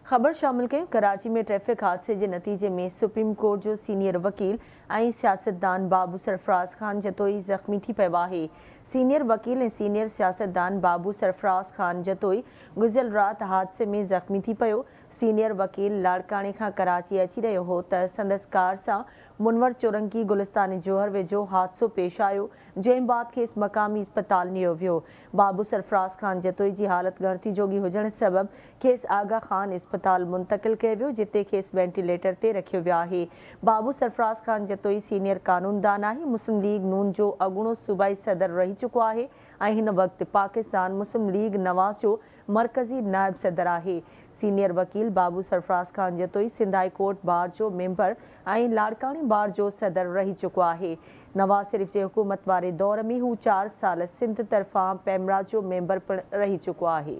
خبر شامل ڪيون ڪراچي ۾ ٽريفڪ حادثي جي نتيجي ۾ سپريم ڪورٽ جو سينيئر وڪيل ۽ سياستدان بابو سرفراز خان جتوئي زخمي ٿي پيو آهي. سينيئر وڪيل ۽ سينيئر سياستدان بابو سرفراز خان جتوئي گذريل رات حادثي ۾ زخمي ٿي پيو. سينيئر وڪيل لاڙڪاڻي کان ڪراچي اچي رهيو هو ته سندس ڪار سان منور چورنگي گلستان جوهر ويجهو حادثو پيش آيو، جنهن بعد کيس مقامي اسپتال نيو ويو. بابو سرفراز خان جتوئي جي حالت ڳڻتي جوڳي هجڻ سبب کيس آغا خان اسپتال منتقل ڪيو ويو، جتي کيس وينٽيليٽر تي رکيو ويو آهي. بابو سرفراز خان جتوئي سينيئر قانوندان آهي، مسلم ليگ نون جو اڳوڻو صوبائي صدر رهي چڪو آهي ۽ هن وقت پاڪستان مسلم ليگ نواز جو مرڪزي نائب صدر آهي. سينيئر وڪيل Babu Sarfraz Khan Jatoi Sindh high court bar جو ميمبر ۽ لاڙڪاڻي بار جو صدر رهي چڪو آهي. نواز شريف جي حڪومت واري دور ۾ هو چار سال سنڌ طرفان پيمرا جو ميمبر پڻ رهي چڪو آهي.